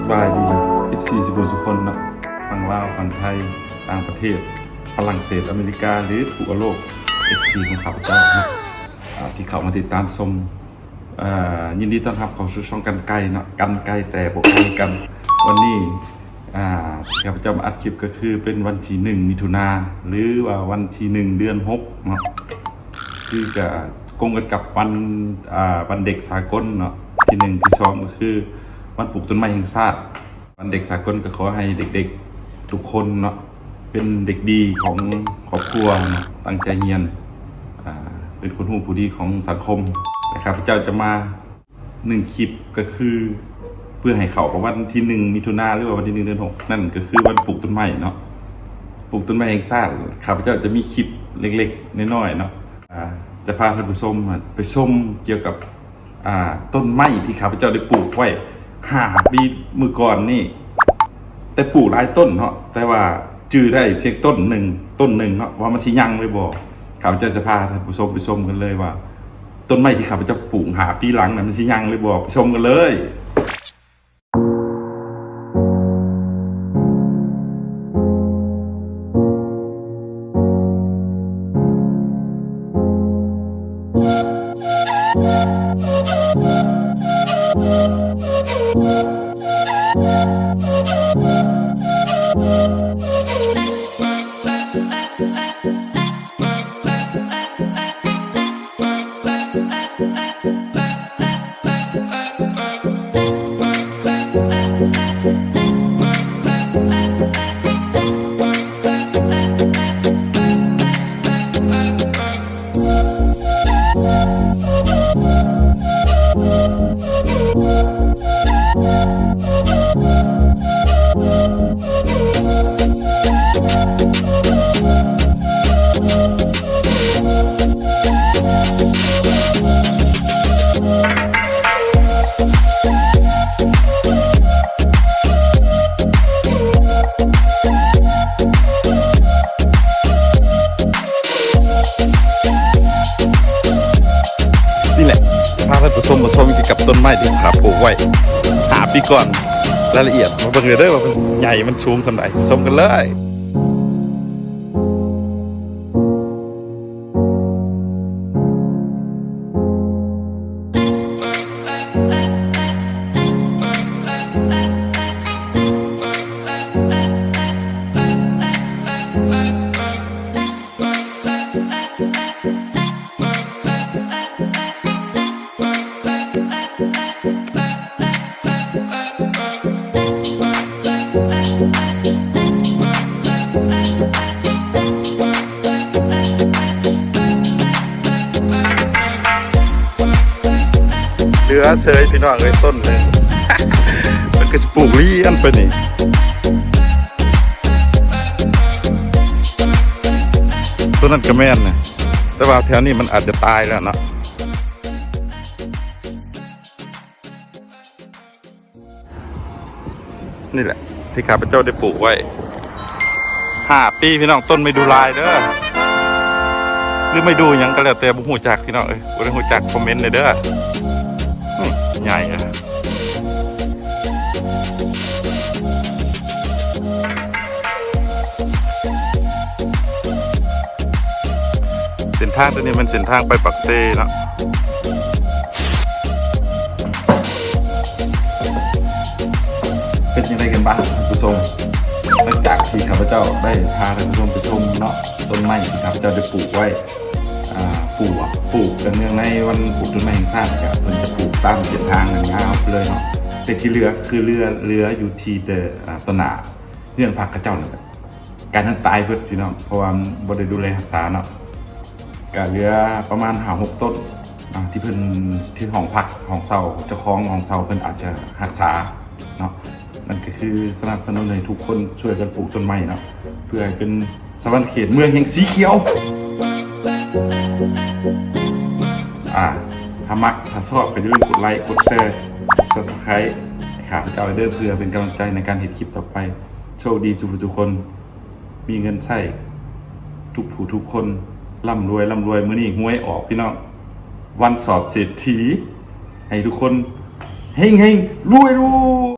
ສະບາຍດີ ເອັຟຊີ ສູ່ຜູ້ສູ່ຄົນເນາະ ຝັ່ງລາວ ຝັ່ງໄທ ຕ່າງປະເທດ ຝຣັ່ງເສດ ອາເມລິກາ ຫຼືທົ່ວໂລກ ເອັຟຊີ ຂອງຂ້າພະເຈົ້າເນາະ ອ່າ ທີ່ເຂົ້າມາຕິດຕາມຊົມ. ເອີ ຍິນດີຕ້ອນຮັບເຂົ້າສູ່ຊ່ອງກັນໄກເນາະ ກັນໄກແຕ່ບໍ່ໄກກັນ. ວັນນີ້ ອ່າ ທີ່ຂ້າພະເຈົ້າມາອັດຄລິບກໍຄືເປັນວັນທີໜຶ່ງ ມິຖຸນາ ຫຼືວ່າວັນທີໜຶ່ງ ເດືອນຫົກເນາະ ຄືຈະກົງກັນກັບວັນ ອ່າ ວັນເດັກສາກົນເນາະ ທີໜຶ່ງ ທີສອງ ກໍຄືວັນປູກຕົ້ນໄມ້ແຫ່ງຊາດ. ວັນເດັກສາກົນກໍຂໍໃຫ້ເດັກໆທຸກຄົນເນາະ ເປັນເດັກດີຂອງຄອບຄົວເນາະ ຕັ້ງໃຈຮຽນ ອ່າ ເປັນຄົນຮູ້ຜູ້ດີຂອງສັງຄົມ. ແລະ ຂ້າພະເຈົ້າຈະມາໜຶ່ງຄລິບ ກໍຄືເພື່ອໃຫ້ເຂົ້າກັບວັນທີໜຶ່ງ ມິຖຸນາ ຫຼືວ່າວັນທີໜຶ່ງ ເດືອນຫົກ ນັ້ນກໍຄືວັນປູກຕົ້ນໄມ້ເນາະ ປູກຕົ້ນໄມ້ແຫ່ງຊາດ. ຂ້າພະເຈົ້າຈະມີຄລິບເລັກໆນ້ອຍໆເນາະ ອ່າ ຈະພາທ່ານຜູ້ຊົມໄປຊົມກ່ຽວກັບ ອ່າ ຕົ້ນໄມ້ທີ່ຂ້າພະເຈົ້າໄດ້ປູກໄວ້ຫ້າປີມື້ກ່ອນນີ້ ແຕ່ປູກຫຼາຍຕົ້ນເນາະ ແຕ່ວ່າຈື່ໄດ້ພຽງຕົ້ນໜຶ່ງ ຕົ້ນໜຶ່ງເນາະ ວ່າມັນຊິຍັງຫຼືບໍ່. ຂ້າພະເຈົ້າຈະພາທ່ານຜູ້ຊົມໄປຊົມກັນເລີຍວ່າ ຕົ້ນໄມ້ທີ່ຂ້າພະເຈົ້າປູກຫ້າປີຫຼັງນັ້ນ ມັນຊິຍັງຫຼືບໍ່ ໄປຊົມກັນເລີຍ. ນີ້ແຫຼະ ພາທ່ານຜູ້ຊົມມາຊົມກ່ຽວກັບຕົ້ນໄມ້ທີ່ຂ້າປູກໄວ້ຫ້າປີກ່ອນ ລາຍລະອຽດ ມາເບິ່ງເດີວ່າມັນໃຫຍ່ ມັນສູງສ່ຳໃດ ຊົມກັນເລີຍ. ເຫຼືອເສີຍພີ່ນ້ອງເອີຍ ຕົ້ນນີ້ ມັນກໍຊິປູກລຽນໄປນີ້ ຕົ້ນນັ້ນກໍແມ່ນນະ ແຕ່ວ່າແຖວນີ້ມັນອາດຈະຕາຍແລ້ວເນາະ. ນີ້ແຫຼະທີ່ຂ້າພະເຈົ້າໄດ້ປູກໄວ້ຫ້າປີ ພີ່ນ້ອງ ຕົ້ນໄມ້ດູລາຍເດີ ຫຼືໄມ້ດູຫຍັງກໍແລ້ວແຕ່ ບໍ່ຮູ້ຈັກ ພີ່ນ້ອງເອີຍ ບໍ່ໄດ້ຮູ້ຈັກ ຄອມເມັນແດ່ເດີ. ອື ໃຫຍ່ເດີ. ເສັ້ນທາງຕົວນີ້ແມ່ນເສັ້ນທາງໄປປາກເຊເນາະ. ເປັນຈັ່ງໃດກັນບ້າງທ່ານຜູ້ຊົມ? ຫຼັງຈາກທີ່ຂ້າພະເຈົ້າໄດ້ພາທ່ານຜູ້ຊົມໄປຊົມເນາະ ຕົ້ນໄມ້ທີ່ຂ້າພະເຈົ້າໄດ້ປູກໄວ້ ອ່າ ປູກ ປູກເນື່ອງໃນວັນປູກຕົ້ນໄມ້ແຫ່ງຊາດ ກະເພິ່ນຈະປູກຕາມເສັ້ນທາງຍາວໄປເລີຍເນາະ. ແຕ່ທີ່ເຫຼືອຄືເຫຼືອ ເຫຼືອຢູ່ທີ່ແຕ່ ອ່າ ຕໍ່ໜ້າເຮືອນພັກເຂົາເຈົ້ານັ້ນແຫຼະ. ການນັ້ນຕາຍເບິດພີ່ນ້ອງ ເພາະວ່າບໍ່ໄດ້ດູແລຮັກສາເນາະ. ກະເຫຼືອປະມານຫ້າຫົກຕົ້ນ ອ່າ ທີ່ເພິ່ນ ທີ່ຫ້ອງພັກ ຫ້ອງເຊົ່າ ເຈົ້າຂອງຫ້ອງເຊົ່າເພິ່ນອາດຈະຮັກສາເນາະ. ນັ້ນກໍຄືສະໜັບສະໜູນໃຫ້ທຸກຄົນຊ່ວຍກັນປູກຕົ້ນໄມ້ເນາະ ເພື່ອໃຫ້ເປັນສະຫວັນນະເຂດເມືອງແຫ່ງສີຂຽວ. ອ່າ ຖ້າມັກ ຖ້າຊອບ ກໍຢ່າລືມກົດໄລ ກົດແຊ ຊັບສະໄຄຣບ໌ ໃຫ້ຂ້າພະເຈົ້າເດີ ເພື່ອເປັນກຳລັງໃຈໃນການເຮັດຄລິບຕໍ່ໄປ. ໂຊກດີສູ່ຜູ້ສູ່ຄົນ ມີເງິນໃຊ້ທຸກຜູ້ທຸກຄົນ ລ່ຳລວຍ ລ່ຳລວຍ. ມື້ນີ້ຫວຍອອກພີ່ນ້ອງ ວັນສອບເສດຖີ ໃຫ້ທຸກຄົນເຮັງໆ ລວຍໆ.